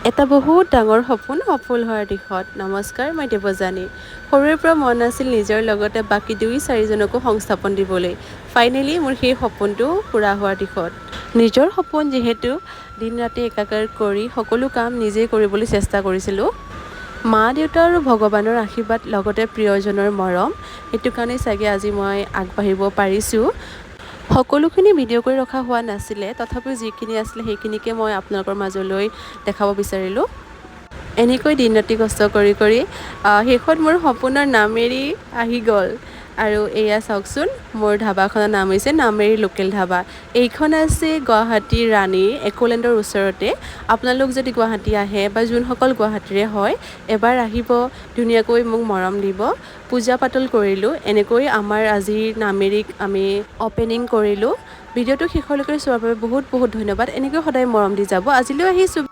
এটা বহুত ডাঙৰ সপোন সফল হোৱাৰ দিশত। নমস্কাৰ, মই দেৱযানী। সৰুৰে পৰা মন আছিল নিজৰ লগতে বাকী দুই চাৰিজনকো সংস্থাপন দিবলৈ। ফাইনেলি মোৰ সেই সপোনটো পূৰা হোৱাৰ দিশত। নিজৰ সপোন যিহেতু, দিন ৰাতি একাকাৰ কৰি সকলো কাম নিজেই কৰিবলৈ চেষ্টা কৰিছিলোঁ। মা দেউতা আৰু ভগৱানৰ আশীৰ্বাদ, লগতে প্ৰিয়জনৰ মৰম, সেইটো কাৰণেই চাগে আজি মই আগবাঢ়িব পাৰিছোঁ। সকলোখিনি ভিডিঅ' কৰি ৰখা হোৱা নাছিলে, তথাপিও যিখিনি আছিলে সেইখিনিকে মই আপোনালোকৰ মাজলৈ দেখাব বিচাৰিলোঁ। এনেকৈ দিন ৰাতি কষ্ট কৰি কৰি শেষত মোৰ সপোনৰ নামেৰি আহি গ'ল। আৰু এয়া চাওকচোন, মোৰ ধাবাখনৰ নাম হৈছে নামেৰি লোকেল ধাবা। এইখন আছে গুৱাহাটীৰ ৰাণী একোলেণ্ডৰ ওচৰতে। আপোনালোক যদি গুৱাহাটী আহে বা যোনসকল গুৱাহাটীৰে হয়, এবাৰ আহিব, ধুনীয়াকৈ মোক মৰম দিব। পূজা পাতল কৰিলোঁ। এনেকৈ আমাৰ আজিৰ নামেৰিক আমি অ'পেনিং কৰিলোঁ। ভিডিঅ'টো শেষলৈকে চোৱাৰ বাবে বহুত বহুত ধন্যবাদ। এনেকৈ সদায় মৰম দি যাব। আজিলৈ আহিছোঁ।